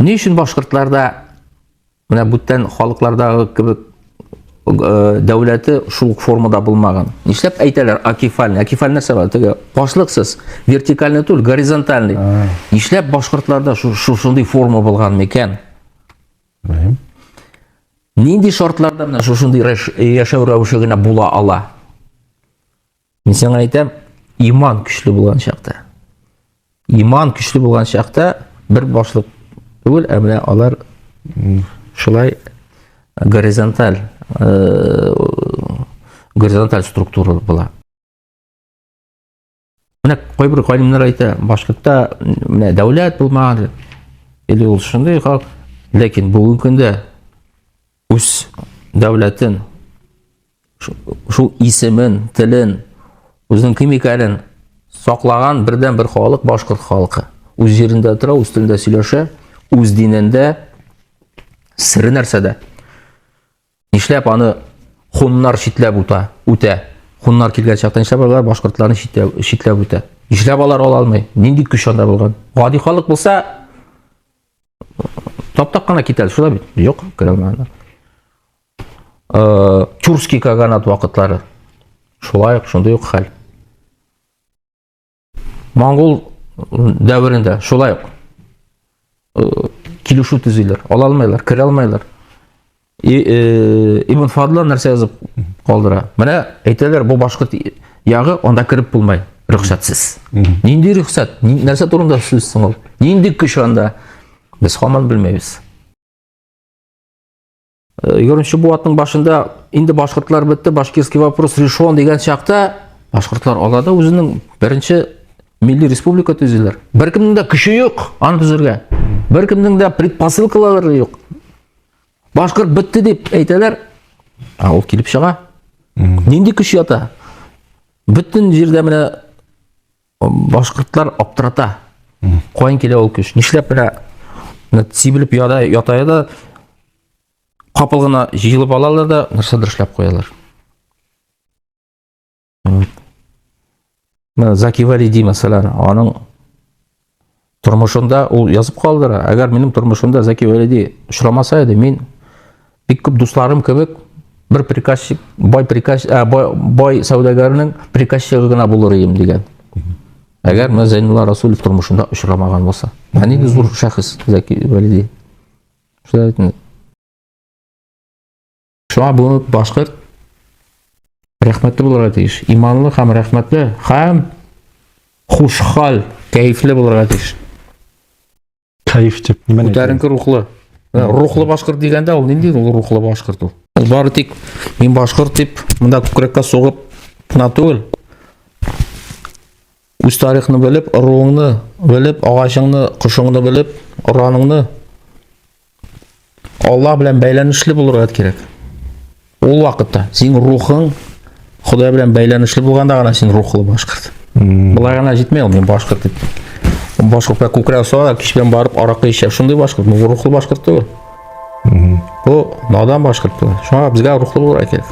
Ни өчен башкортларда менә бүтән халыклардагы кебек дәүләте шул ук формада булмаган? Нишләп әйтәләр акефальный? Акефаль нәрсә бар? Теге башлыксыз, вертикальный түгел, горизонтальный. Нишләп башкортларда шушындый форма булган микән? Белмим. Нинди шартларда менә шушындый яшәү рәвеше генә була ала? Мин сиңа әйтәм, иман көчле булган чакта. Иман көчле булган чакта бер башлык түгел, ә менә алар шулай горизонталь горизонталь структура була. Менә кайбер галимнәр әйтә, башкортта менә дәүләт булмаган дип. Или ул шундый халык, ләкин бүгенге көндә үз дәүләтен, шул исемен, телен, үзенең кем икәнен саклаган бердән бер халык башкорт халкы. Үз җирендә тора, үз телендә сөйләшә, үз динендә сере нәрсәдә? Нишләп аны хуннар читләп үтә? Үтә. Хуннар килгән чакта нишләп алар башкортларны читләп, читләп үтә? Нишләп алар ала алмый? Нинди көч анда булган? Гади халык булса, таптап кына китә, шулай бит? Юк, керә алмаганнар. Тюркский каганат вакытлары. Шулай ук, шундый ук хәл. Монгол дәверендә шулай ук килешү төзиләр, ала алмайлар, керә алмайлар. И, Ибн Фадлан нәрсә язып калдыра? Менә әйтәләр, бу башкорт ягы, анда кереп булмай, рөхсәтсез. Нинди рөхсәт? Нәрсә турында сүз соң ул? Нинди көч анда? Без һаман белмәйбез. Егерменче бу атның башында инде башкортлар бетте, башкирский вопрос решен дигән чакта башкортлар ала да үзенең беренче милли республика төзиләр. Беркемнең дә көче юк аны төзергә. Беркемнең дә предпосылкалары юк. Башкорт бетте дип әйтәләр, ә ул килеп чыга. Нинди көч ята? Бөтен җирдә менә башкортлар аптырата. Каян килә ул көч? Нишләп менә менә сибелеп ята ята да капыл гына җыелып алалар да нәрсәдер эшләп куялар. Менә Заки Валиди, мәсәлән, аның тормышында ул язып калдыра. Әгәр минем тормышымда Заки Валиди очрамаса иде, мин бик күп дусларым кебек бер приказчик, бай приказ, ә, бай, бай сәүдәгәрнең приказчигы гына булыр идем дигән. Әгәр менә Зәйнулла Расулев тормышында очрамаган булса. Менә нинди зур шәхес Зәки Вәлиди. Шулай бит. Шуңа бу башкорт рәхмәтле булырга тиеш. Иманлы һәм рәхмәтле һәм хушхал, кәефле булырга тиеш. Кәеф дип нимәне? Күтәренке рухлы. Рухлы башкорт дигәндә ул нинди ул рухлы башкорт ул? Ул бары тик мин башкорт дип монда күкрәккә сугып кына түгел. Үз тарихны белеп, ыруыңны белеп, агачыңны, кошыңны белеп, ораныңны Алла белән бәйләнешле булырга кирәк. Ул вакытта синең рухың Ходай белән бәйләнешле булганда гына син рухлы башкорт. Болай гына җитми ул, мин башкорт дип. Башкорт белән күкрәк суга да кич белән барып аракы эчә. Шундый башкорт, бу рухлы башкорт түгел. Бу надан башкорт була. Шуңа безгә рухлы булырга кирәк.